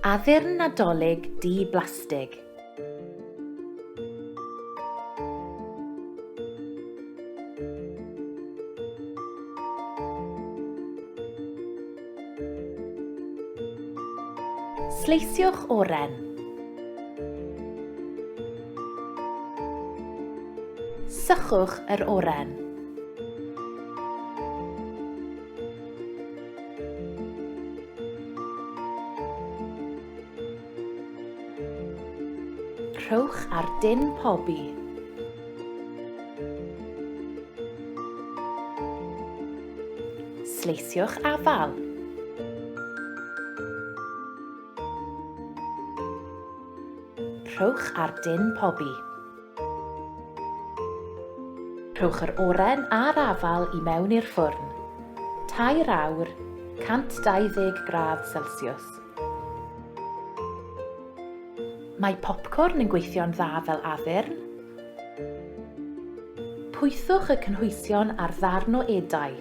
Addurn Nadolig di-blastig. Sleisiwch oren. Sychwch yr oren. Rhowch ar dun pobi. Sleisiwch afal. Rhowch ar dun pobi. Rhowch yr oren a'r afal i mewn i'r ffwrn. Tair awr, 120 gradd Celsius. Mae popcorn yn gweithio'n dda fel addurn. Pwythwch y cynhwysion ar ddarn o edau.